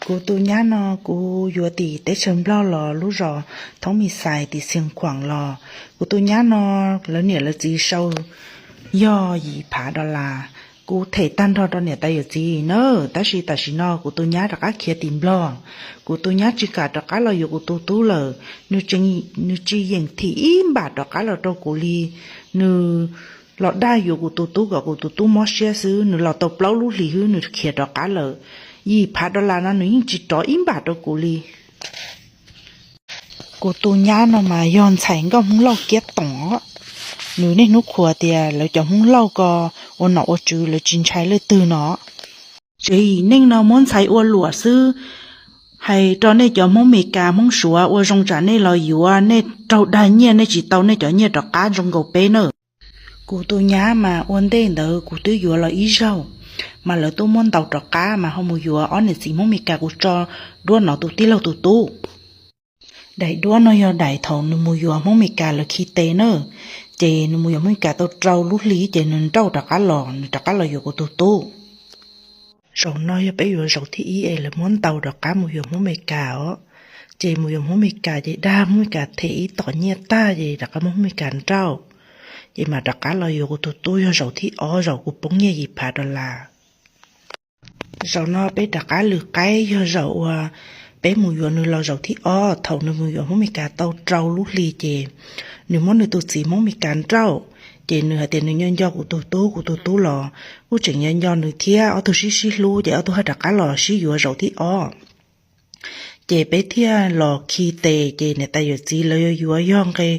Kuv tus nyab no kuv yuav tim teb chaws Nplog los lub zos Thoob Mis Xais tim Xias Khuam los. Kuv tus nyab no lawv niam lawv txiv sau yog yim phav dollar. Kuv them tag nrho rau niam tais yawm txiv na, tab sis tam sim no kuv tus nyab rov qab khiav tim Nplog. Kuv tus nyab tsis kam rov qab los yuav kuv tus tub lawm, nws tsis yeem thim ib npam rov qab los rau kuv li. Nws los dag yuav kuv tus tub kom kuv tus tub mob siab xwb, nws los tau plaub lub hlis xwb nws khiav rov qab lawm. Yim phav dollar no nws yeej tsis rov ib npam rau kuv li. Kuv tus nyab no mas yog ntxhais nkauj Hmoob Lauj kiab toom os. Nws niaj hnub qhuas tias lawv cov Hmoob Lauj ko ua nom ua tswv, lawv tsis ntshai leej twg no. Tsev yim neej no muab ntxhais ua luam xwb. Hais rau nej cov Hmoob Mes Kas Hmoob Suav ua zoo tsam nej los yuav, nej raug dag nyiaj nej tsis tau nej cov nyiaj rov qab zoo nkaus peb na. Kuv tus nyab mas ua ntej ntawd kuv twb yuav los ib zaug, mas lawv tuaj muab ntaus rov qab mas ho mus yuav ob niam txiv Hmoob Mes Kas kuv tso duab no tus tij laug tus tub. Daim duab no yog daim thaum nws mus yuav Hmoob Mes Kas lawv khi tes na, ces nws mus yuav Hmoob Mes Kas tau rau lub hli ces nws nrauj rov qab los, nws rov qab los yuav kuv tus tub. Zaum no yog peb yuav zaum thib ib es lawv muab ntaus rov qab mus yuav Hmoob Mes Kas os. Ces mus yuav Hmoob Mes Kas ces dag Hmoob Mes Kas them ib tom nyiaj tag ces rov qab muab Hmoob Mes Kas nrauj, ces mam rov qab los yuav kuv tus tub yog zaum thib ob zaum kuv poob nyiaj yim phav dollar. Zaum no peb rov qab lwm qaib yog zaum uas peb mus yuav nws los zaum thib ob. Thaum nws mus yuav Hmoob Mes Kas tau rau lub hli ces nws muab nws tus txiv Hmoob Mes Kas nrauj, ces nws hais tias nws nco nco kuv tus tub, kuv tus tub los kuj tseem nco nco nws thiab, ob tug sib sib hlub ces ob tug ho rov qab los sib yuav zaum thib ob. Ces peb thiaj los khi tes, ces niam tais yawm txiv lawv yuav yuav yog nqe,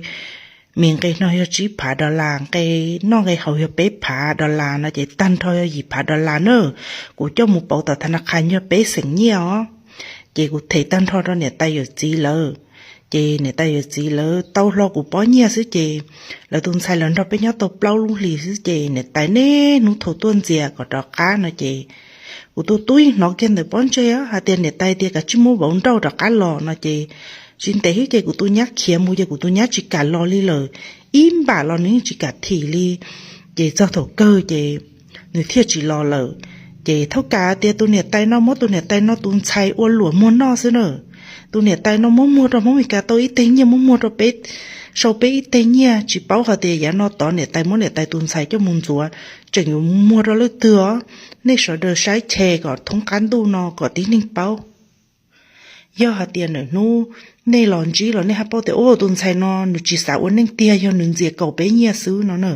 me nqe no yog tsib phav dollar, nqe noj nqe haus yog peb phav dollar no ces tag nrho yog yim phav dollar na. Kuv coj mus pauv tom tha na qha yog peb xeem nyiaj os. Ces kuv them tag nrho rau niam tais yawm txiv lawv. Ces niam tais yawm txiv lawv tau hlo kuv pob nyiaj xwb ces lawv tus ntxhais los nrog peb nyob tau plaub lub hlis xwb ces niam tais niaj hnub thaum tuaj ntxias kom rov qab no ces kuv tus tub yeej hnov kiag ntawm pob ntseg hais tias niam tais tias kav tsij muab vauv nrauj rov qab los no ces tsis ntev xwb ces kuv tus nyab khiav mus ces kuv tus nyab tsis kam los li lawm, ib npam los nws yeej tsis kam thim li. Ces txog thaum kawg ces nws thiaj tsis los lawm. Ces thaum kawg tias tus niam tais no muab tus niam tais no tus ntxhais ua luam muag noj xwb na. Tus niam tais no muab muag rau Hmoob Mes Kas tau ib teg nyiaj, muab muag rau peb, sau peb ib teg nyiaj, tsis paub hais tias yav no tod niam tais muab niam tais tus ntxhais coj mus ntxuav, tseem yuav muag rau leej twg os. Nej sawv daws saib che kom thoob qab ntuj no kom tib neeg paub. Yog hais tias nws hnub nej los ntsib los nej ho paub tias ua tus ntxhais no nws tsis xav ua neej tiag, yog nws ntxias kaum peb nyiaj xwb no na.